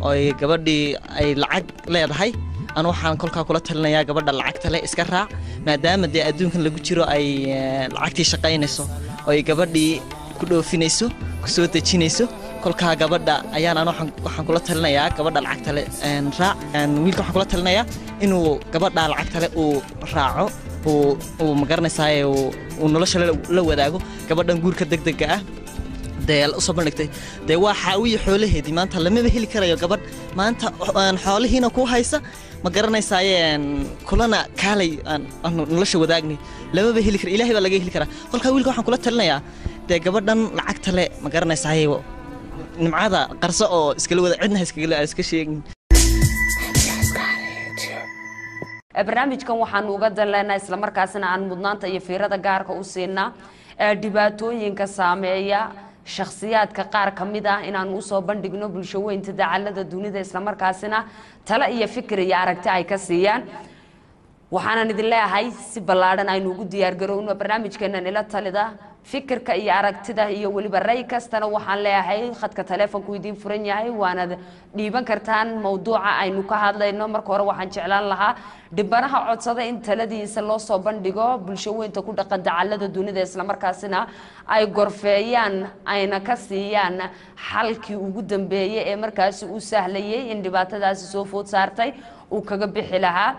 Oo ay gabadhii ay lacag leedahay, anu waxaan kolkaa kula talinayaa gabadha lacagta leh iska raac, maadaama dee adduunkan lagu jiro ay lacagtii shaqaynayso oo ay gabadhii ku dhoofinayso, ku soo dejinayso. Kolkaa gabadha ayaan anu waxaan kula talinayaa gabadha lacagta leh raac. Wiilka waxaan kula talinayaa inuu gabadha lacagta leh uu raaco, uu magaranaysaa uu nolosha la wadaago. Gabadhan guurka degdega ah dee usoo bandhigtay dee waa xaawiya xoolaheedii. Maanta lamaba heli karayo gabadh maanta aan xoolihiina ku haysa, ma garanaysaaye, kulana kaalay aan nolosha wadaagnay, lamaba heli kara. Ilaahay baa laga heli karaa. Kolkaa wiilka waxaan kula talinayaa dee gabadhan lacagta le, ma garanaysaaye, nimcada qarso oo iskala wada, cidna ha iskagala iska sheegin. Barnaamijkan waxaanu uga dan leenahay, islamarkaasina aan mudnaanta iyo fiirada gaarka u siinaa, dhibaatooyinka saameeya shakhsiyaadka qaar ka mid ah inaanu usoo bandhigno bulsho weynta dacalada dunida, islamarkaasina talo iyo fikir iyo aragti ay ka siiyaan. Waxaanan idin leeyahay si ballaadhan aynu ugu diyaargarowno barnaamijkeenan Ila Talida. Fikirka iyo aragtida iyo weliba ray kastana waxaan leeyahay khadka taleefonku idiin furan yahay, waanad dhiiban kartaan mawduuca aynu ka hadlayno. Marka hore waxaan jeclaan lahaa dhibanaha codsada in taladiisa loo soo bandhigo bulsho weynta ku dhaqan dacalada dunida, islamarkaasina ay gorfeeyaan ayna ka siiyaan xalkii ugu dambeeyey ee markaasi u sahlayay in dhibaatadaasi soo food saartay uu kaga bixi lahaa.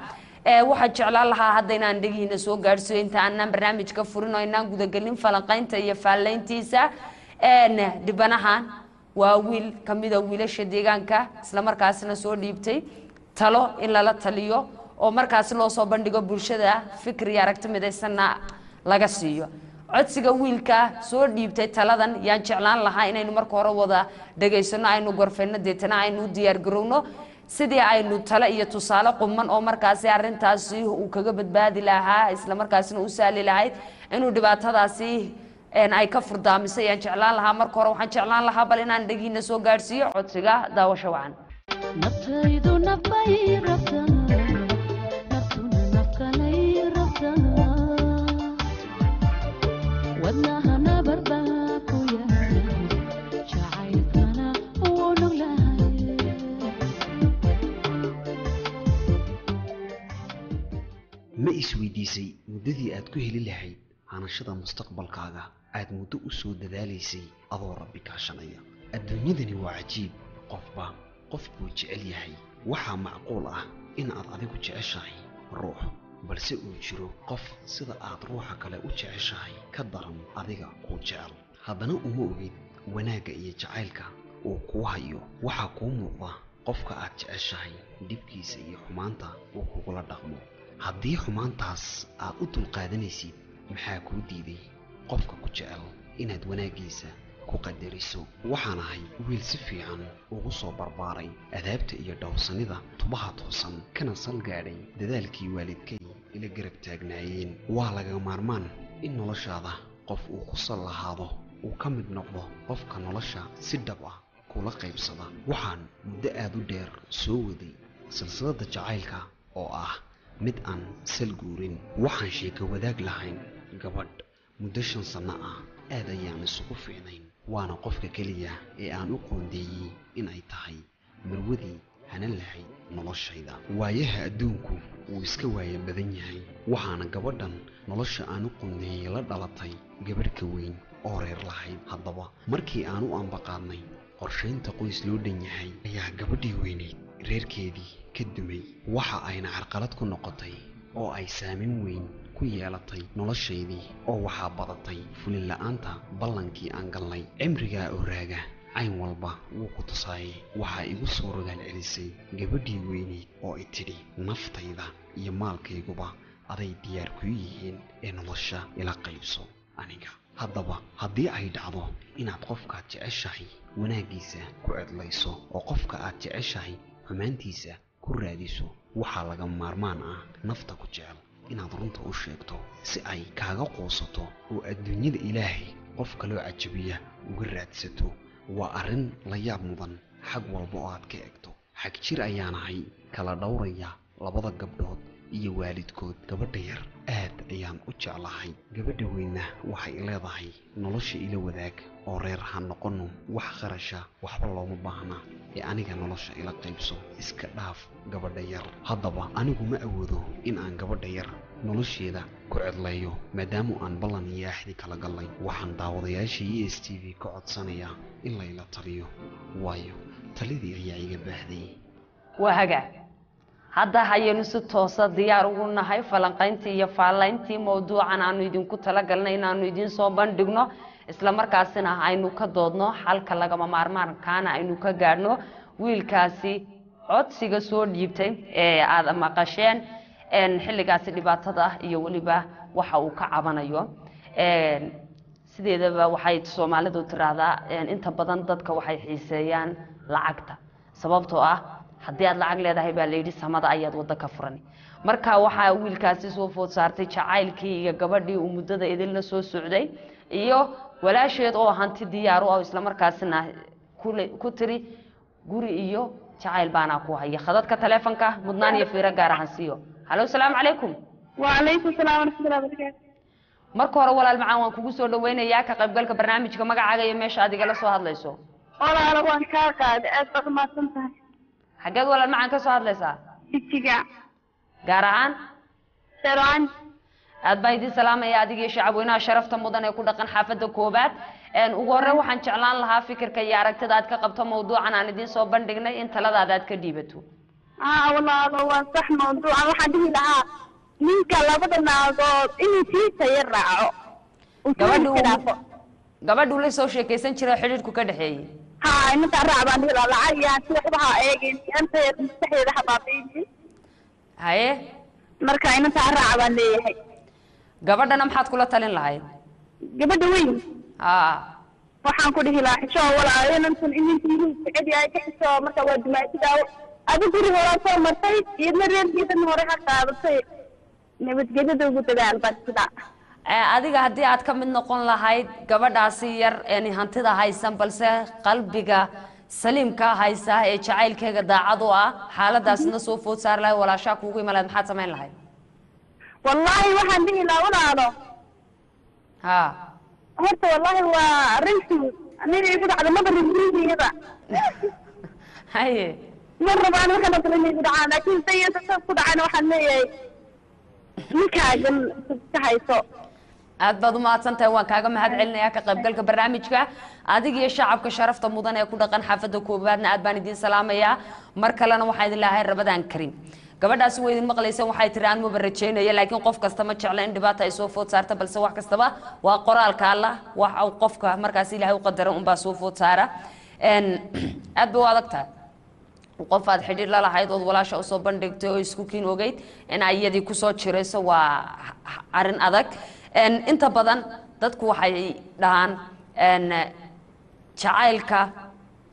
Waxaan jeclaan lahaa hadda inaan dhegihiina soo gaadhsiiyo, inta aanan barnaamijka furin oo inaan gudagelin falanqaynta iyo faallayntiisa, dhibanahan waa wiil kamida wiilasha deegaanka, islamarkaasina soo dhiibtay talo in lala taliyo oo markaasi loo soo bandhigo bulshada, fikir iyo aragti midaysanna laga siiyo. Codsiga wiilka soo dhiibtay taladan yaan jeclaan lahaa inaynu marka hore wada dhegaysano, aynu gorfayno, deetana aynu u diyaar garowno sidii aynu talo iyo tusaale quman oo markaasi arintaasi uu kaga badbaadi lahaa, islamarkaasina u sahli lahayd inuu dhibaatadaasi ay ka furdaamisay ayaan jeclaan lahaa. Marka hore waxaan jeclaan lahaa bal inaan dhegiina soo gaadhsiiyo codsiga. Daawasho wacan. Naftaydu nafbay rabtaa, naftuna nafkalay rabtaa, wadnaha nabar baa ku yahay, jacaylkana wuu nuglahay. Ma isweydiisay muddadii aad ku heli lahayd hanashada mustaqbalkaaga aad muddo u soo dadaalaysay adoo Rabbi kaashanaya? Adduunyadani waa cajiib, qofba qof buu jecel yahay. Waxaa macquul ah in aad adigu jeceshahay ruux, balse uu jiro qof sida aad ruuxa kale u jeceshahay ka daran adiga kuu jecel. Haddana uma ogid wanaagga iyo jacaylka uu kuu hayo. Waxaa kuu muuqda qofka aad jeceshahay dhibkiisa iyo xumaanta uu kugula dhaqmo. Haddii xumaantaas aad u dulqaadanaysid, maxaa kuu diiday qofka ku jecel inaad wanaaggiisa ku qadariso? Waxaan ahay wiil si fiican ugu soo barbaaray adaabta iyo dhowrsanida tubaha toosan, kana sal gaadhay dadaalkii waalidkay ila garab taagnaayeen. Waa laga maarmaan in noloshaada qof uu ku sal lahaado, uu ka mid noqdo qofka nolosha si dhab ah kula qaybsada. Waxaan muddo aada u dheer soo waday silsiladda jacaylka oo ah mid aan sal guurin. Waxaan sheeko wadaag lahayn gabadh muddo 5 sanno ah. Aad ayaan isugu fiicnayn, waana qofka keliya ee aan u qoondeeyey in ay tahay marwadii hanan lahayd noloshayda. Waayaha adduunku wuu iska waaya badan yahay, waxaana gabadhan nolosha aan u qoondeeyey la dhalatay gabadh ka weyn oo reer lahayd. Haddaba markii aan u ambaqaadnay qorshaynta qoys loo dhan yahay, ayaa gabadhii weynayd reerkeedii ka dumay. Waxa ayna carqalad ku noqotay oo ay saameyn weyn ku yeelatay noloshaydii, oo waxaa badatay fulin la'aanta ballankii aan galnay. Cimrigaa oo raaga cayn walba wuu ku tusaayay. Waxaa igu soo rogaal celisay gabadhii weynayd oo i tidhi: "Naftayda iyo maalkayguba aday diyaar kuu yihiin ee nolosha ila qaybso aniga." Haddaba haddii ay dhacdo inaad qofkaad jeceshahay wanaaggiisa ku cedlayso oo qofka aad jeceshahay xumaantiisa ku raadiso, waxaa laga maarmaan ah nafta ku jecel inaad runta u sheegto si ay kaaga quusato oo adduunyada Ilaahay qof kaloo cajabiya uga raadsato. Waa arrin la yaab mudan xag walba oo aad ka egto. Xag jir ayaanahay kala dhowraya labada gabdhood Iyo waalidkood. Gabadha yar aad ayaan u jeclahay, gabadha weynna waxay leedahay nolosha ila wadaag oo reer ha noqono, wax kharasha waxba looma baahna ee aniga nolosha ila qaybso, iska dhaaf gabadha yar. Haddaba anigu ma awoodo in aan gabadha yar nolosheeda ku cedleeyo, maadaama aan ballan iyo axdi kala gallay. Waxaan daawadayaasha ESTV ka codsanayaa in layla taliyo, waayo talidii ayaa iga baahday. Waa hagaag, hadda hayaynu si toosa diyaar ugu nahay falanqayntii iyo faallayntii mawduucan aanu idinku talagalnay inaanu idiin soo bandhigno, isla markaasina aynu ka doodno, xalka lagama maarmaankaana aynu ka gaadhno wiilkaasi codsiga soo dhiibtay ee aada maqasheen xilligaasi dhibaatada iyo weliba waxa uu ka cabanayo. Sideedaba waxay Soomaalidu tiraahdaa, inta badan dadka waxay xiiseeyaan lacagta, sababtoo ah haddii aad lacag leedahay baa layidhi samada ayaad waddo ka furan. Marka waxaa wiilkaasi soo food saartay jacaylkii iyo gabadhii uu muddada idinla soo socday iyo walaasheed oo hanti diyaar u ah, islamarkaasina ku tiri guri iyo jacayl baanaa ku haya. Khadadka taleefonka mudnaan iyo fiiro gaar ahaan siiyo. Halo, asalaamu calaykum. وعليكم السلام ورحمة الله وبركاته. Marka hore walaal macaan waan kugu soo dhaweynayaa ka qaybgalka barnaamijka. Magacaaga iyo meesha aad igala soo hadlayso? Walaalo, waan kaa qaaday, aad baad umahadsan tahay. Xaggeed walaal macaan ka soo hadlaysaa? Jijiga. Gaar ahaan? Sharcan. Aad baan idin salaamaya adiga iyo shacabweynaha sharafta mudan ee ku dhaqan xaafadda koobaad. Ugu horreyn waxaan jeclaan lahaa fikirka iyo aragtida aad ka qabto mawduucan aan idiin soo bandhignay in taladaada aad ka dhiibato. Haa walaalo, waa sax mawduucan. Waxaan dhihi lahaa ninka labada naagood inuu tiisa yar raaco uu gabadhu iska dhaafo. Gabadhu la soo sheekaysan jiray, xidhiidhku ka dhexeeyey. Haa, inantaa raac baan dhihi lahaa. Lacag yaan si waxba ha eegin, inanta yar maskaxdeeda ha baabi'inin. Haye. Marka inantaa raac baan leeyahay. Gabadhana maxaad kula talin lahayd? Gabadha weyn? Haa. Waxaan ku dhihi lahaa xishoo walaalo, inantan ininta jecel yahay ka xishoo. Marka waa dumaashidaa adi guri horaa soo martay, iyadna reerkeedana hore ha qaadatay, nabadgelyada ugu dadaal baan sidaa. Adiga haddii aad ka mid noqon lahayd gabadhaasi yar een hantida haysan balse qalbiga saliimka haysa ee jacaylkeega daacad u ah, xaaladaasna soo food saari lahayd, walaashaa kuugu iman lahayd, maxaad samayn lahayd? Wallaahi waxaan dhihi lahaa walaalo, horta wallaahi waa arrintii aniga igu dhacda, maba rabiniyada. Haye. Ma rabaan markaan oo kale inay igu dhacaan, laakiin sayada saas ku dhacana waxaan leeyahay ninkaagan ka hayso. Aad baad u mahadsan tahay, waan kaaga mahad celinayaa ka qaybgalka barnaamijka. Adiga iyo shacabka sharafta mudan ee ku dhaqan xaafadda koowaadna aad baan idiin salaamayaa. Mar kalena waxaan idin leeyahay Ramadaan Karim. Gabadhaasi way idin maqlayseen, waxay tiri aan maba rajaynaya, laakiin qof kasta ma jecla in dhibaata ay soo food saarta, balse wax kastaba waa qoraalka Allah, wax uu qofka markaas Ilaahay u qadaran unbaa soo food saara. Aad bay u adag tahay qof aad xidhiir la lahayd ood walaasha usoo bandhigtay oo isku kiin ogeyd in ay iyadii kusoo jirayso, waa arrin adag. Inta badan dadku waxay dhahaan jacaylka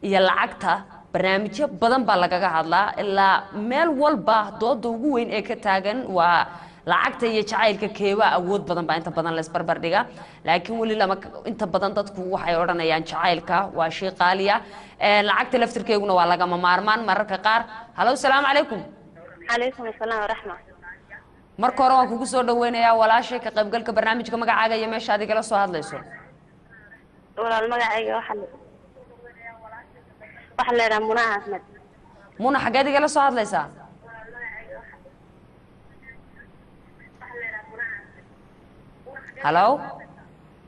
iyo lacagta barnaamijyo badan baa lagaga hadlaa, ilaa meel walba dooda ugu weyn ee ka taagan waa lacagta iyo jacaylka keebaa awood badan baa inta badan laisbarbar dhiga, laakiin weli lama. Inta badan dadku waxay odhanayaan jacaylka waa shay qaaliya, lacagta laftirkeeguna waa lagama maarmaan mararka qaar. Halo, asalaamu calaykum. Calaykum asalaam waraxma. Marka hore waan kugu soo dhaweynayaa walaashay ka qaybgalka barnaamijka. Magacaaga iyo meesha aad igala soo hadlayso? Walaal, magacayga waxaa la yidhaha Muna Axmed. Muna, xaggeed igala soo hadlaysaa? Halo.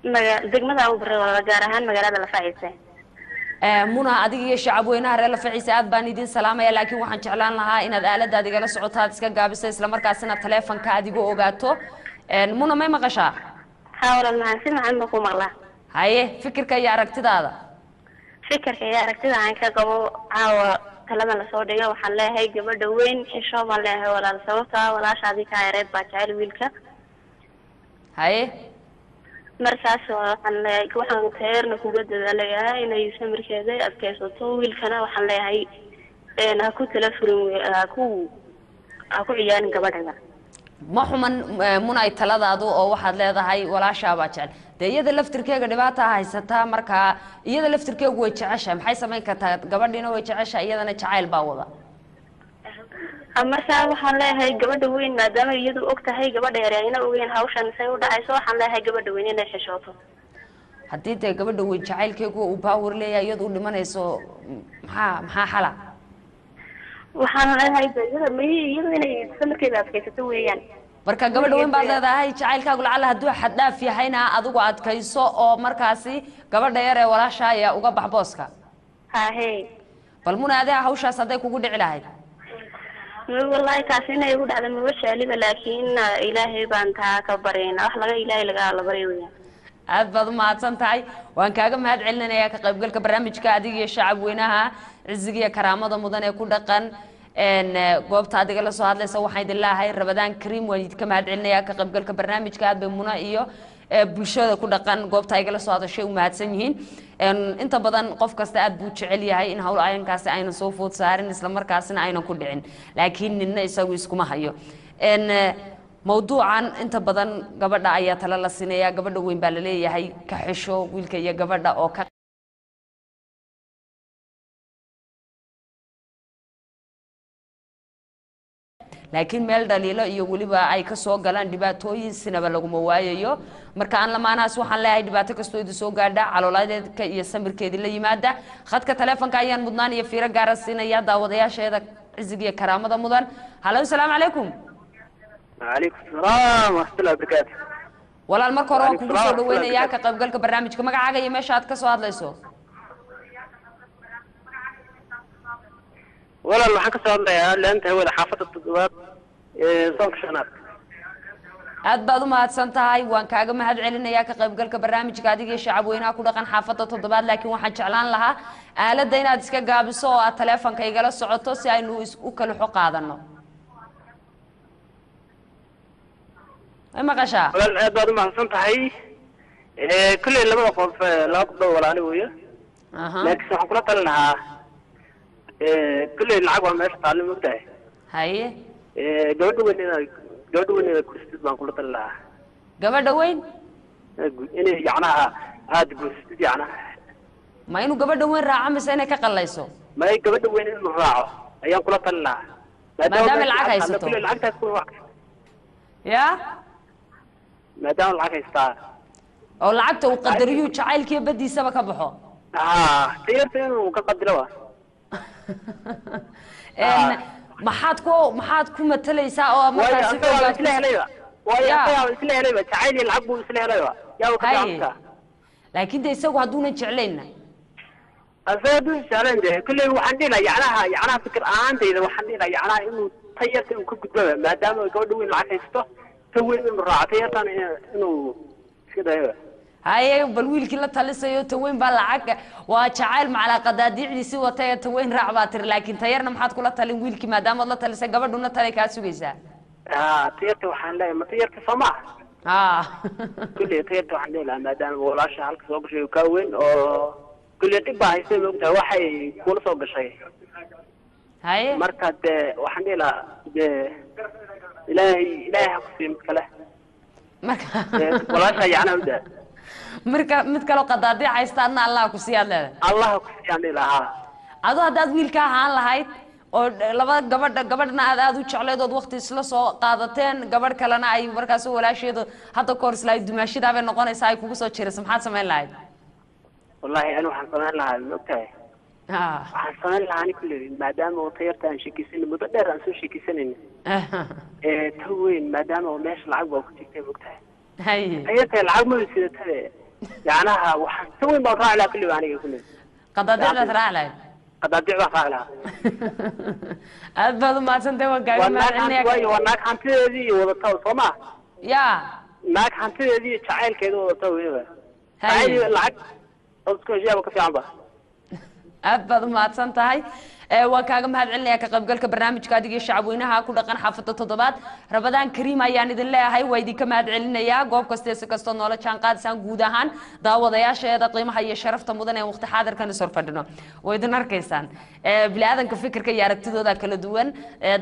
Maga degmada Abubare walaal, gaar ahaan magaalada Lafaciise. Muna, adiga iyo shacabweynaha reer Lafaciise aad baan idin salaamaya, laakiin waxaan jeclaan lahaa inaad aaladaad igala socoto aad iska gaabiso, islamarkaasina taleefanka aad igu ogaato. Muna, may maqashaa? Haa walaal, maxaan si macaan baan ku maqlaa. Haye, fikirka iyo aragtidaada. Fikirka iyo aragtida aan ka qabo caawa talada lasoo dhiga, waxaan leeyahay gabadha weyn xishoo baan leeyahay walaal, sababta ah walaashaadii kaa yareed baa jecel wiilka. Haye. Markaas waxaan leeyahay, waxaan teerna kuga dadaalayaa inay samirkeeda adkaysato. Wiilkana waxaan leeyahay ha ku tala furin, ha ku ciyaarin gabadhaga. Ma xuman Munay taladaadu, oo waxaad leedahay walaashaabaa jecel. Dee iyada laftirkeega dhibaata haysataa, markaa iyada laftirkeegu way jeceshahay, maxay samayn kartaa? Gabadhiina way jeceshahay, iyadana jacayl baa wada. Markaa waxaan leeyahay gabadha weyn, maadaama iyadu og tahay gabadha yar ayna ogeyn hawshan say u dhacayso, waxaan leeyahay gabadha weyn inay xishooto. Haddii dee gabadha weyn jacaylkeegu uu power leeyahay, iyadu u dhimanayso, maxaa xala? Waxaan leeyahay de iyada may iyadu inay samirkeeda adkaysato weeyaan. Marka gabadha weyn baad leedahay jacaylkaagu lacala hadduu xad dhaaf yahayna adigu adkayso oo markaasi gabadha yar ee walaasha ayaa uga bax booska. Hahe. Bal Muna, adiga hawshaas hadday kugu dhici lahayd? Wallahi taas inay igu dhacda maba jecliba, laakiin Ilaahay baan taa ka baryaynaa, wax laga Ilaahay laga la baryo weeyaan. Aad baad u mahadsan tahay, waan kaaga mahad celinayaa ka qaybgalka barnaamijka, adiga iyo shacab weynaha ciziga iyo karaamada mudan ee ku dhaqan goobta adiga la soo hadlaysa. Waxaan idin leeyahay Ramadaan Kariim. Waan idinka mahad celinayaa ka qaybgalka barnaamijka. Aad bay Muna iyo bulshada ku dhaqan goobta igala soo hadashay u mahadsan yihiin. Inta badan qof kasta aad buu jecel yahay in hawl ayankaasi aynan soo food saarin, isla markaasina aynan ku dhicin, laakiin ninna isagu iskuma hayo. Mawduucan inta badan gabadha ayaa talo la siinaya. Gabadha weyn baa laleeyahay ka xisho wiilka iyo gabadha oo ka laakiin meel dhaliilo iyo weliba ay ka soo galaan dhibaatooyin sinaba laguma waayayo. Marka aan lamaanahaas waxaan leeyahay dhibaato kastoo idin soo gaadha calooladeedka iyo samirkeedii la yimaada. Khadka taleefonka ayaan mudnaan iyo fiiro gaara siinaya daawadayaasheeda ciziga iyo karaamada mudan. Halo, asalaamu calaykum. وعليكم السلام ورحمة الله وبركاته. Walaal, marka hore waan Waalaikum kugu soo salaam dhaweynayaa ka warahmatullahi. qaybgalka barnaamijka. Magacaaga iyo meesha aad ka soo hadlayso? Walaal, waxaan ka soo hadlayaa laanta hawada xaafadda toddobaad ee soonka shanaad. Aad baad u mahadsan tahay, waan kaaga mahad celinayaa ka qaybgalka barnaamijka, adiga iyo shacab weynaha ku dhaqan xaafadda toddobaad. Laakiin waxaan jeclaan lahaa aaladda inaad iska gaabiso oo aad taleefonka igala socoto si aynu u kala xo qaadano. May maqashaa? Walaal, aad baad u mahadsan tahay. Kulley labada qof laba gabdhood walaali weeye. Laakiin waxaan kula talin lahaa, kulley lacag waa meesha taallo, mogtahay. Gabadha weyn inaad guursatid baan kula talin lahaa. Gabadha weyn? Inay yacnaha aada guursatid yacnaha. Ma inuu gabadha weyn raaco mise inay ka qallayso? May, gabadha weyn inuu raaco ayaan kula talin lahaa. Maadaama meesha lacag taallo, haysato. Kulley lacagtaas ku wax ya. Maadaama lacag haystaa. Oo lacagta uu qadariyu jacaylkiiyo badiisaba ka baxo. Haa, tayarta inuu ka qadilo wa. Maxaad ku matalaysaa oo waayo markaasi asagaa xoogaad isla helayba, waayo Ya. asagaa isla helayba, jacayl iyo lacag buu isla helayba, yaa ka fiicantaa. Laakiin de isagu hadduunan jeclaynna? Asaga hadduu jeclayn de kulley waxaan dhihi lahaa yacnaha fikir ahaantayda waxaan dhihi lahaa yacnaha inuu tayarta uu ka gudbaba, maadaama gabadha weyn lacag haysato, ta weyn inuu raaco, tayartana inuu iska dayoba. Haye, bal wiilkii la talisayo, taweyn baa lacag waa jacayl macalaa qadaadiicdiisii watay ee taweyn raac baa tiri, laakiin tayarna maxaad kula talin wiilkii, maadaamaad la talisay, gabadhuna talay kaa sugaysaa? Haa, tayarta waxaan leeyahay, ma tayarta soo maaha? Haa. Kulley tayarta waxaan dhihi lahaa, maadaama walaasha halka soo gashay uu kaa weyn oo kulley dhib baa haystay, maogtahay, waxay kula soo gashay. Marka dee waxaan dhihi lahaa dee Ilaahay ha ku siiyo mid kale. Marka Dee walaasha yacnaa u daa. Marka mid kaloo qadaadiic haysta adna Allah ku siiyaad leedahay. Allah ha ku siiyaan dhihi lahaa. Adu haddaad wiilka ahaan lahayd oo laba gabadha, gabadhna aad aad u jecleed ood waqti isla soo qaadateen, gabadh kalena ay markaas walaasheedu hadda kahor isla dumaashidaa bay noqonaysaa ay kugu soo jirayso, maxaad samayn lahayd? Wallahi ani waxaan samayn lahaa, maogtahay, waxaan samayn lahaa ani kulley, maadaama oo tayarta aan sheekeysanay muddo dheer aan soo sheekeysanayna, ee ta weyn maadaama oo meesha lacag baa ku jirtay, maogtahay, tayarta lacag ma sidatade, yacnaha waxaan ta weyn baan raaci lahaa kulley aniga kulley. Qadaadiicdaad raaci lahayd? Qadaadiic baan raaci lahaa. Aad baad u mahadsantahay, waan kaaga Waa naag mahad hanti waayo celinaya. Waa naag hantideedii iyo wadata, soo ma? Ya. Naag hantideedii iyo jacaylkeeda wadata weliba, jacayl iyo lacag oo isku heshiyaaba ka fiican ba. Aad baad u mahadsan tahay. Waan kaaga mahad celinaya ka qaybgalka barnaamijka, adiga iyo shacabweynaha ku dhaqan xaafadda toddobaad. Ramadaan Kariim ayaan idin leeyahay, waa idinka mahad celinayaa goob kasta si kastoo noola jaan qaadisaan. Guud ahaan daawadayaasheeda qiimaha iyo sharafta mudan ee waqti xaadirkan is horfadhino, waa idin arkaysaan. Bini'aadanka fikirka iyo aragtidooda kala duwan.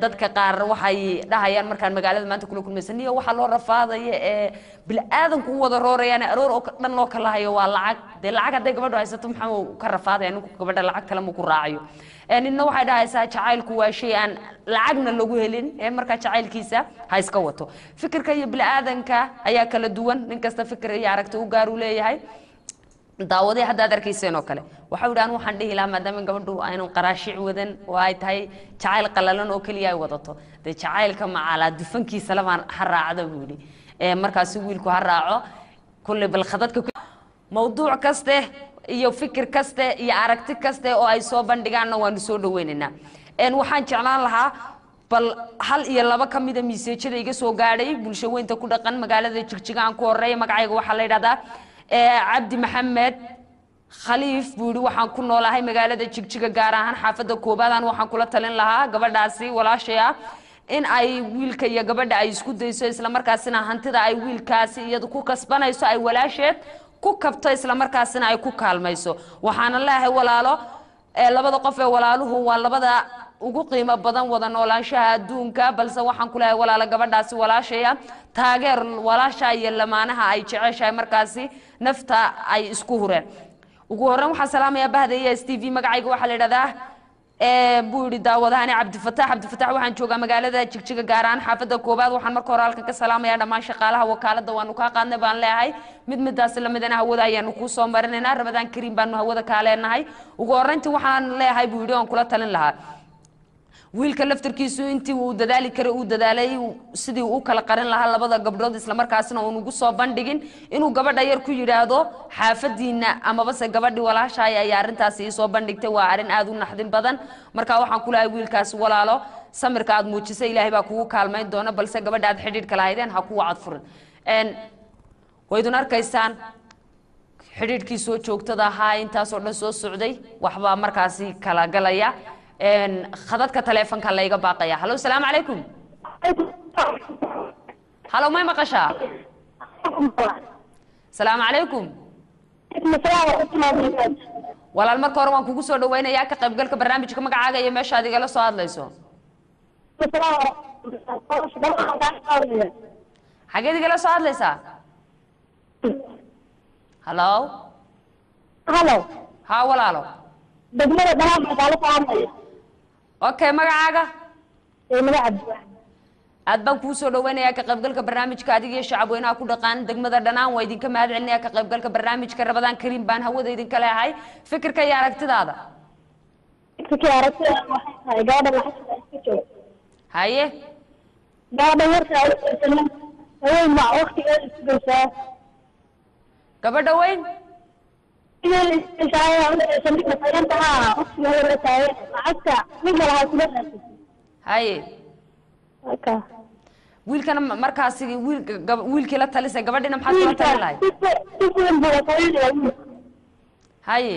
Dadka qaar waxay dhahayaan markaan magaalada maanta kula kulmaysan iyo waxaa loo rafaadaya ee bini'aadanku u wada roorayaan aroor oo dhan loo kala hayo waa lacag. Dee lacag hadday gabadhu haysato maxaa uu ka rafaadaya ninku? Gabadha lacag kale mu ku raacayo. Ninna waxay dhahaysaa jacaylku waa shay aan lacagna lagu helin, ee markaa jacaylkiisa ha iska wato. Fikirka iyo bini'aadanka ayaa kala duwan, nin kasta fikir iyo aragti u gaar uu leeyahay. Daawaday haddaad arkayseen oo kale waxa uu yidhi, waxaan dhihi lahaa maadaama gabadhu aynu qaraashic wadan oo ay tahay jacayl qalalan oo keliya ay wadato, dee jacaylka macalaa dufankiisa labaan ha raacda buu yidhi. Markaasi wiilku ha raaco kulley. Bal khadadka mawduuc kaste iyo fikir kaste iyo aragti kaste oo ay soo bandhigaanna waanu soo dhaweynaynaa. Waxaan jeclaan lahaa bal hal iyo laba ka mida miiseejada iga soo gaadhay bulsho weynta ku dhaqan magaalada Jigjiga. Aan ku horeeya, magacayga waxaa la yidhahdaa Cabdi Maxamed Khaliif buu yidhi. Waxaan ku noolahay magaalada Jigjiga, gaar ahaan xaafadda koobaadaan. Waxaan kula talin lahaa gabadhaasi walaashay ah in ay wiilka iyo gabadha ay isku dayso, islamarkaasina hantida ay wiilkaasi iyadu ku kasbanayso ay walaasheed ku kabto, islamarkaasina ay ku kaalmayso. Waxaana leeyahay walaalo, labada qof ee walaaluhu waa labada ugu qiimo badan wada noolaanshaha adduunka. Balse waxaan ku leeyahay walaalo, gabadhaasi walaashaya taageer, walaasha iyo lamaanaha ay jeceshahay markaasi nafta ay isku hureen. Ugu horreyn waxaan salaamayaa bahda iyo S T V. Magacayga waxaa la yidhahdaa buu yidhi daawadahani Cabdifataax. Cabdifataax, waxaan joogaa magaalada Jigjiga, gaar ahaan xaafadda koobaad. Waxaan marka hore halkan ka salaamayaa dhammaan shaqaalaha wakaaladda. Waanu kaa qaadnay baan leeyahay, mid midaasi lamidana hawada ayaanu kuu soo marinaynaa. Ramadaan kariim baanu hawada kaa leenahay. Ugu horreyntii waxaan leeyahay buu yidhi oon kula talin lahaa, wiilka laftarkiisu intii uu dadaali karay uu dadaalay sidii uu u kala qarin lahaa labada gabdhood, islamarkaasina uun ugu soo bandhigin inuu gabadha yar ku yidhaahdo xaafadiina amabase gabadhii walaashaay ayaa arrintaasi iisoo bandhigtay. Waa arrin aada u naxdin badan. Marka waxaan ku lehay wiilkaasi, walaalo, samirka aad muujisay Ilaahay baa kugu kaalmayn doona, balse gabadha aad xidhiidhka lahaydeen ha ku wacad furin. Waydun arkaysaan xidhiidhkii soo joogtada ahaa intaasoo dhan soo socday waxbaa markaasi kala galaya. Khadadka taleefonka layga baaqaya. Halo, salaamu calaykum. Halo, may maqashaa? Salaamu calaykum walaal. Marka hore waan kugu soo dhaweynayaa ka qaybgalka barnaamijka. Magacaaga iyo meeshaad igala soo hadlayso? Xageed igala soo hadlaysaa? Halo? Halo. Ha walaalo. Degmada Dhanaan baan kaala soo hadlaya. Okay, magacaaga? Degmada Cabdi. Aad baan kuu soo dhaweynayaa ka qaybgalka barnaamijka, adiga iyo shacabweynaha ku dhaqaan degmada Dhanaan. Waa idinka mahad celinaya ka qaybgalka barnaamijka. Ramadaan kariim baan hawada idinka leeyahay. Fikirka iyo aragtidaada? Fikirkii aragtida waxay tahay gabadha lacagta iska joog. Haye. Gabadha yarta haween ma waqtigeeda isugaysaa. Gabadha weyn lacagta mid malaha kula raadsan. Haye. Marka wiilkana markaasi wiil wiilkii la talisay, gabadhina maxaad kula talin lahayd? Si weyn buu la talinaya wiilka. Haye.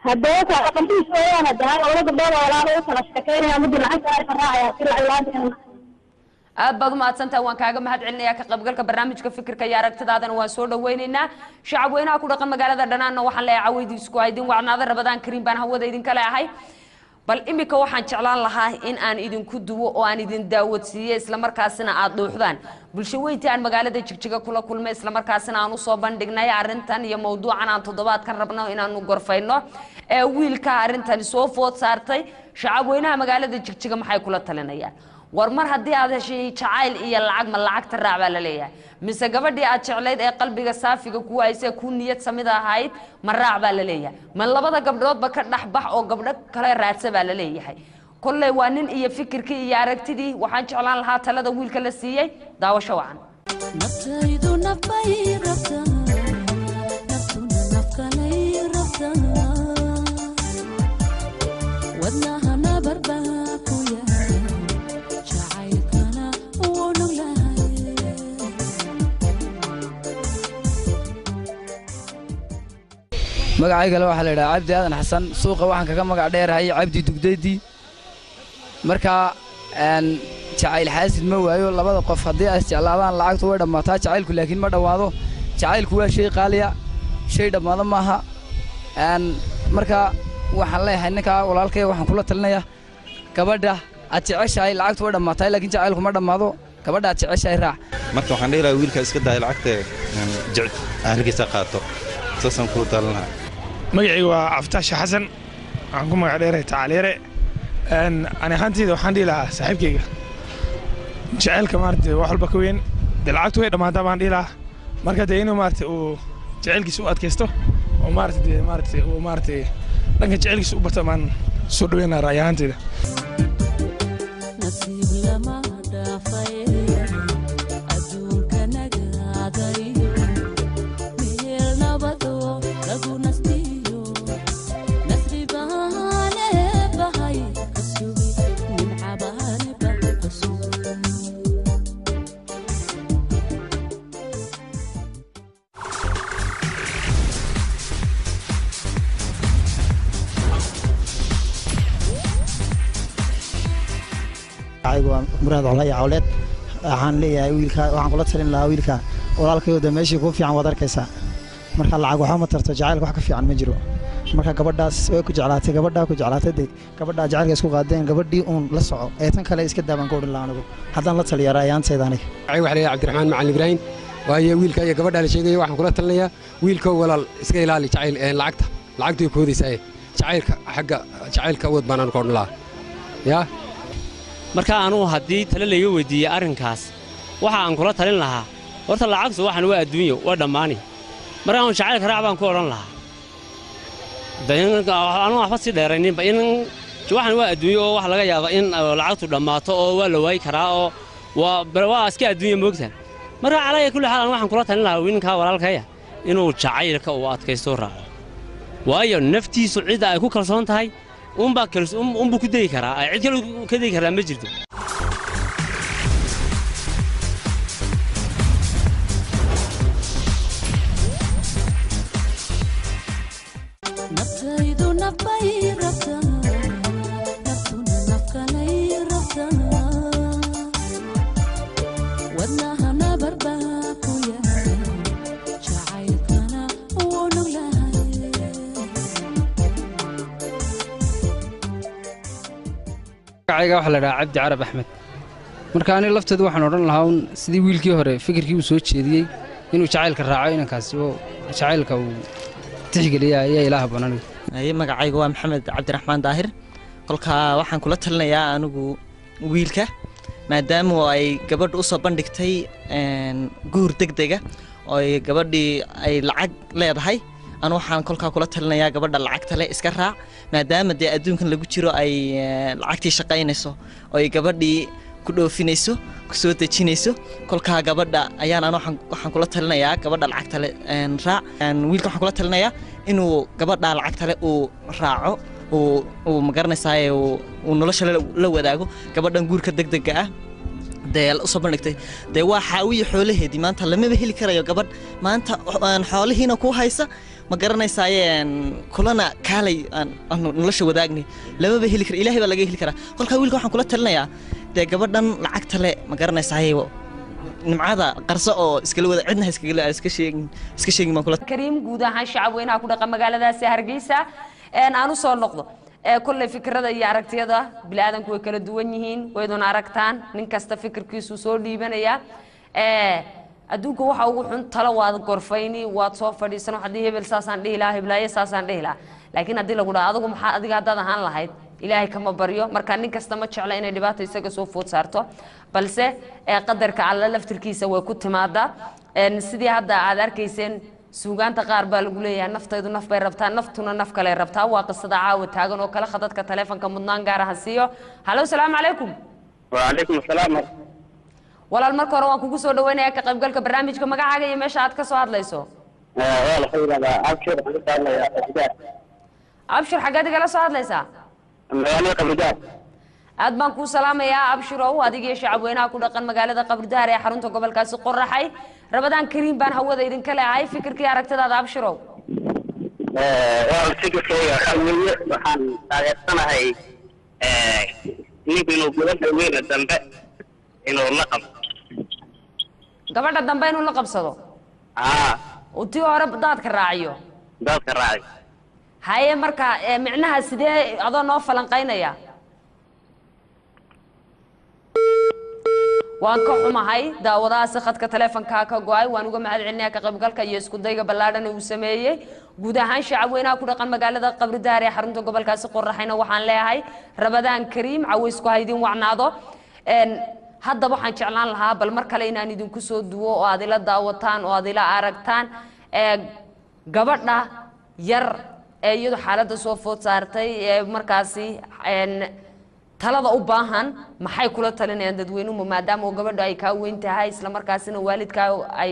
Haddaba ka dhaqantiisa weeyaan, hadda labada gabdhood oo walaalo u kala sheekeynaya, mid lacagta ay raacaya si lacag la'aanta. Aad baad u mahadsantahay, waan kaaga mahad celinayaa ka qaybgalka barnaamijka. Fikirka iyo aragtidaadana waan soo dhaweynaynaa. Shacabweynaha ku dhaqan magaalada Dhanaanna waxaan leeyahay caweydi isku haydin wacnaada. Ramadaan kariim baan hawada idinka leeyahay. Bal imika waxaan jeclaan lahaa in aan idinku duwo oo aan idin daawadsiiye, islamarkaasina aad dhuuxdaan bulsho weyntii aan magaalada Jigjiga kula kulmay, islamarkaasina aan usoo bandhignay arrintan iyo mawduucan aan toddobaadkan rabno inaanu gorfayno ee wiilka arrintani soo food saartay. Shacabweynaha magaalada Jigjiga maxay kula talinayaan? War mar haddii aad heshay jacayl iyo lacag, ma lacagta raac baa la leeyahay, mise gabadhii aad jeclayd ee qalbiga saafiga ku haysay ku niyad samida ahayd ma raac baa la leeyahay, ma labada gabdhoodba ka dhex bax oo gabdho kale raadsa baa la leeyahay? Kolley waa nin iyo fikirkii iyo aragtidii. Waxaan jeclaan lahaa talada wiilka la siiyey. Daawasho wacan. Naftaydu nafbay rabtaa, naftuna nafkalay rabtaa, wadnaha nabar baa ku yaal, jacaylkana wuu nuglahay. Magacaygale waxaa la yidhaha Cabdi Aadan Xasan, suuqa waxaan kaga magac dheerahay Cabdi Dugdaydi. Markaa jacayl xaasid ma waayo. Labada qof haddii ay isjeclaadaan lacagtu way dhammaataa, jacaylku laakiin ma dhammaado. Jacaylku waa shay qaaliya, shay dhammaado maaha. Marka waxaan leeyahay ninkaa walaalkay, waxaan kula talinayaa gabadha aad jeceshahay, lacagtu way dhammaataa laakiin jacaylku ma dhammaado, gabadha aad jeceshahay raac. Marka waxaan dhihi lahaa wiilka iska daaya lacagta, ahlkiisa qaato, saasaan kula talin lahaa. Magacayga waa Cabditaasha Xasan. Waxaan ku magac dheerahay Tacaliire. Ani ahaanteyda waxaan dhihi lahaa saaxiibkayga, jaceylka maaragtay wax walba ka weyn, dee lacagtu way dhammaataa baan dhihi lahaa. Marka dee inuu maaragtay uu jaceylkiisa u adkaysto oo maaragtay dee maaragtay uu maaragtay dhanka jaceylkiisa u barto baan soo dhaweyn lahaa ra'yi ahaanteyda. Nasiib lama dhaafay adduunka nagaadayo, meel nabado lagu nastiyo, nasri baane bahay ka sugi, nimcabaane bahay ka sugi. Anigu waa Muraad Colaya Cawleed. Waxaan leeyahay wiilka, waxaan kula talin lahaa wiilka walaalkayo, de meeshii kuu fiican waad arkaysaa. Marka lacag waxba ma tarto, jacaylka wax ka fiican ma jiro. Marka gabadhaas way ku jeclaatay, gabadhaa ku jeclaatay, de gabadhaa jacaylka isku qaadeen, gabadhii uun la soco ee tan kale iska daa baan ka odhan lahaa anigu, haddaan la taliya ra'yaantayda aniga. Waxaa la yidhaha Cabdiraxmaan Macalin Ibraahim. Waayo wiilka iyo gabadha la sheegayo, waxaan kula talinayaa wiilka: walaal, iska ilaali jacayl lacagta, lacagtu way koodaysaa, jacaylka xagga jacaylka wad baan ku odhan lahaa yaa. Marka anugu haddii tale layga weydiiyey arrinkaas, waxa aan kula talin lahaa horta lacagtu waxan waa adduunyo, waa dhammaani. Marka aan jacaylka raac baan ku odhan lahaa. Anugu waxba sii dheerayninba in waxan waa adduunyo oo wax laga yaaba in lacagtu dhammaato oo waa la waayi karaa oo waa iska adduunya moogta. Marka calaya kulli xaal, waxaan kula talin lahaa ninkaa walaalkaya inuu jacaylka uu adkaysto raaco, waayo naftiisu cidda ay ku kalsoon tahay unbaa unbuu ku degi karaa, cid kale ka degi karaa ma jirto. Naftaydu nafbay rabtaa, naftuna nafkalay rabtaa, wadnaha nabarbaa ku yahay, jacaylkana wuu nuglahay. Magacayga waxaa la dhahaa Cabdi Carab Axmed. Marka ani lafteedu waxaan odhan lahaa un sidii wiilkii hore fikirkii uu soo jeediyey, inuu jacaylka raaco inankaasi oo jacaylka uu tixgeliya ayaa ilaa habboon aniga. Magacaygu waa Maxamed Cabdiraxmaan Daahir. Kolkaa waxaan kula talinayaa anigu wiilka, maadaama ay gabadha usoo bandhigtay guur degdega oo ay gabadhii ay lacag leedahay, anu waxaan kolkaa kula talinayaa gabadha lacagta leh iska raac, maadaama dee adduunkan lagu jiro ay lacagtii shaqaynayso oo ay gabadhii ku dhoofinayso, kusoo dejinayso. Kolkaa gabadha ayaan anu waxaan kula talinayaa gabadha lacagta leh raac. Wiilka waxaan kula talinayaa inuu gabadha lacagta leh uu raaco, uu magaranaysaa uu nolosha la wadaago. Gabadhan guurka degdega ah dee usoo bandhigtay, dee waa xaawiya xoolaheedii maanta lamaba heli karayo. Gabadh maanta xoolihiina ku haysa, ma garanaysaaye, kulana kaalay aanu nolosha wadaagnay, lamaba heli kara, Ilaahay baa laga heli karaa. Kolkaa wiilka waxaan kula talinayaa dee gabadhan lacagta le, ma garanaysaaye, nimcada qarso oo iskala wada, cidna ha iskagala iska sheegin, iska sheegin baan kula. Kariim guud ahaan shacab weynaha ku dhaqan magaaladaasi Hargeysa aan u soo noqdo. Kolley fikrada iyo aragtiyada bini'aadanku way kala duwan yihiin, wayduna aragtaan, nin kasta fikirkiisuu soo dhiibanaya. Adduunka waxa ugu xun talo waad gorfayni, waad soo fadhiisan, haddii hebel saasaan dhihi lahaa, heblaaye saasaan dhihi lahaa, laakiin haddii lagu dhaha adigu maxaa adiga haddaad ahaan lahayd, Ilaahay kama baryo. Marka nin kasta ma jecla inay dhibaato isaga soo food saarto, balse qadarka Alle laftirkiisa way ku timaadaa. Sidii hadda aad arkayseen suugaanta qaar baa lagu leeyahay naftaydu naf bay rabtaa, naftuna naf kale rabtaa. Waa qisada caawa taagan oo kale. Khadadka taleefonka mudnaan gaar ah siiyo. Halo, salaamu calaykum. وعليكم السلام. Walaal, marka hore waan kugu soo dhaweynayaa ka qaybgalka barnaamijka. Magacaaga iyo meesha aad ka soo hadlayso? Waa la xiriirada Abshir, waxaan ka hadlayaa Qabridaar. Abshir, xaggeed igala soo hadlaysaa? Magaalada Qabridaar. Aad baan kuu salaamayaa Abshirow, adiga iyo shacabweynaha ku dhaqan magaalada Qabridaar ee xarunta gobolkaasi Qoraxay. Rabadaan kariim baan hawada idinka leehay. Fikirkii aragtidaada, Abshirow? Waa fikirkayga waxaa weeye, waxaan taageersanahay ninku inuu gabadha weyna dambe inuu la qabto. Gabadha dambe inuu la qabsado? Aa. Uu tii hore daadka raaciyo? Daadka raaciyo. Haye, marka micnaha sidee adoo noo falanqaynaya? Waan ka xumahay, daawadahaasi khadka taleefonkaa ka go-ay. Waan uga mahad celinaya ka qaybgalka iyo isku dayga ballaadhan uu sameeyey. Guud ahaan shacabweynaha ku dhaqan magaalada Qabridaar ee xarunta gobolkaasi Qoraxayna waxaan leeyahay Rabadaan Kariim, cawaysku ha idin wacnaado. Haddaba waxaan jeclaan lahaa bal mar kale inaan idinku soo duwo oo aad ila daawataan oo aad ila aragtaan gabadha yar ee iyadu xaaladda soo food saartay ee markaasi talada u baahan. Maxay kula talinayaan dadweynuhu, maadaama oo gabadha ay kaa weyn tahay isla markaasina waalidkaa ay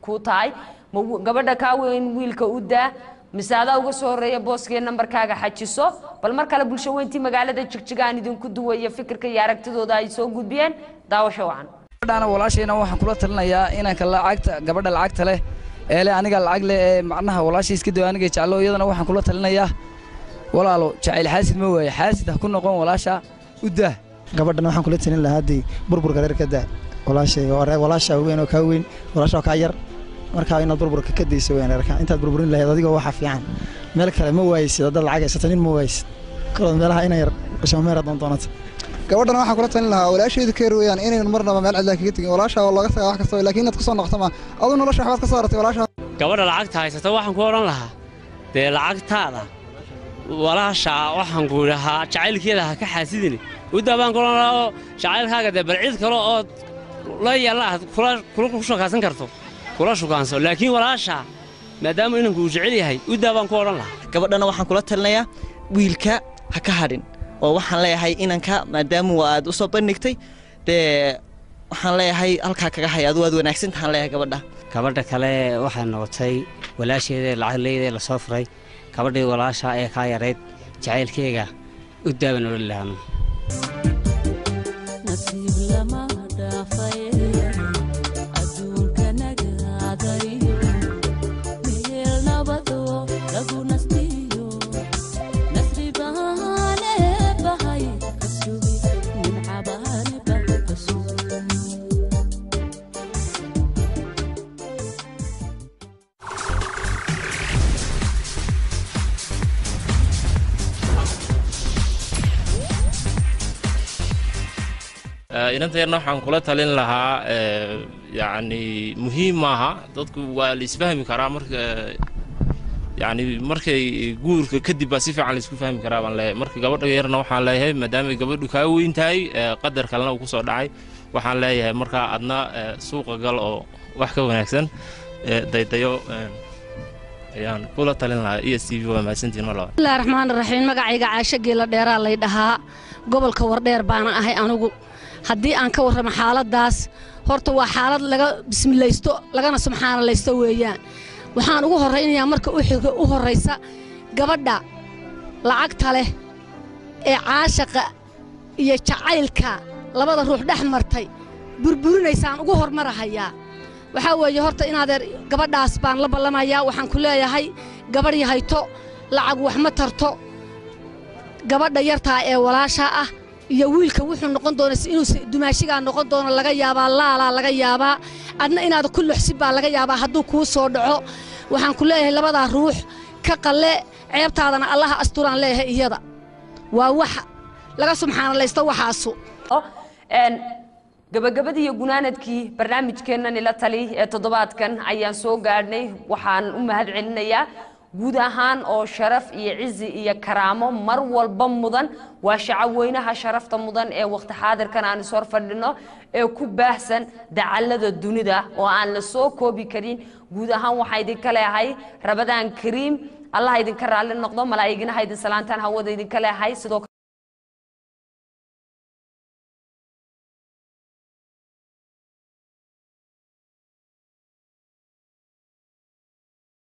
ku tahay? Ma gabadha kaa weyn wiilka u daa, mise adaa uga soo horeeya booskee nambarkaaga xajiso? Bal mar kale bulsho weyntii magaalada Jigjiga aan idinku duwayo fikirka iyo aragtidooda ay soo gudbiyeen. Daawasho wacan. Gabadhaana walaashayna waxaan kula talinayaa inanka lacagta, gabadha lacagta leh ee leh aniga lacag leh ee macnaha walaashay iska dayo aniga jeclo, iyadana waxaan kula talinayaa walaalo jacayl xaasid ma waaye, xaasid ha ku noqon, walaasha u daa. Gabadhan waxaan kula talin lahaa haddii burburka reer ka daa walaashay, oo reer walaasha weyn oo kaa weyn, walaasha oo kaa yar, markaa inaad burburka ka dayso weyn reerka intaad burburin lahayd adigoo waxa fiican meel kale ma waaysid. Haddaad lacag haysato nin ma waaysid kalood meelaha ina yar shameera doondoonata. Gabadhan waxaan kula talin lahaa walaasheedu keer weeyaan inaynan marnaba meel cidla kaga tegin. Walaasha waa looga tagaa wax kastaba, laakiin inaad kusoo noqoto ma aduu nolosha waxbaad ka soo haratay walaasha. Gabadha lacagta haysata waxaan ku odhan lahaa dee lacagtaada walaasha waxaan ku idhahaa jacaylkeeda ha ka xaasidini, u daa baan ku odhan lahaa, oo jacaylkaaga dee bal cid kale oo la yaalla aad kula kula ku shukaansan karto kula shukaanso, laakiin walaasha maadaama inanku uu jecel yahay u daa baan ku odhan lahaa. Gabadhana waxaan kula talinayaa wiilka ha ka hadhin, oo waxaan leeyahay inanka maadaama aad u soo bandhigtay dee waxaan leeyahay halkaa kaga hay, adu waad wanaagsan tahaan leeyahay gabadha. Gabadha kale waxay noqotay walaasheeda lacag leeyda lasoo furay. Gabadhii walaasha ee kaa yarayd jacaylkeyga u daaban odhan lahaano. Nasiib lama dhaafaye adduunka nagaadariyo meel nabado lagu nastiyo nasri baane bahay ka sugi nimcabaane bah ka sugi. Inanta yarna waxaan kula talin lahaa yacni muhiim maaha, dadku waa la isfahmi karaa marka yacni markay guurka kadib baa si fiican la isku fahmi karaa baan leeyahay. Marka gabadha yarna waxaan leeyahay maadaama gabadhu kaa weyn tahay, qadar kalena uu kusoo dhacay, waxaan leeyahay markaa adna suuqa gal oo wax ka wanaagsan daydayo ayaan kula talin lahaa. Iyo c v waa mahadsantihin mar labaad. Bismillahi raxmaani raxiim. Magacayga Caasho Geela Dheeraa lay dhahaa, gobolka Wardheer baana ahay anigu. Haddii aan ka warramo xaaladdaas, horta waa xaalad laga bismilaysto lagana subxaanalaysto weeyaan. Waxaan ugu horraynayaa marka u xiga u horraysa gabadha lacagta leh ee caashaqa iyo jacaylka labada ruux dhex martay burburinaysaan ugu hormarahayaa. Waxaa weeye horta inaadeer gabadhaas baan la ballamayaa. Waxaan ku leeyahay gabadh yahayto lacag wax ma tarto. Gabadha yartaa ee walaashaa ah iyo wiilka wuxuu noqon doona inuu dumaashigaa noqon doono laga yaabaa, laalaa laga yaabaa, adna inaad ku luxsid baa laga yaabaa hadduu kuu soo dhaco. Waxaan ku leeyahay labadaa ruux ka qalle, ceebtaadana Allaha asturaan leeyahay. Iyada waa wax laga subxaanalaysto waxaasu. Gabagabadii iyo gunaanadkii barnaamijkeennan ila tali ee toddobaadkan ayaan soo gaadhnay. Waxaan u mahad celinayaa guud ahaan oo sharaf iyo cizi iyo karaamo mar walba mudan waa shacabweynaha sharafta mudan ee waqti xaadirkan aan is hor fadhino ee ku baahsan dacallada dunida oo aan la soo koobi karin. Guud ahaan waxaa idinka leeyahay Rabadaan Kariim, Allah idinka raalli noqdo, malaa'iginaha idin salaantaan hawada idinka leeyahay sidoo.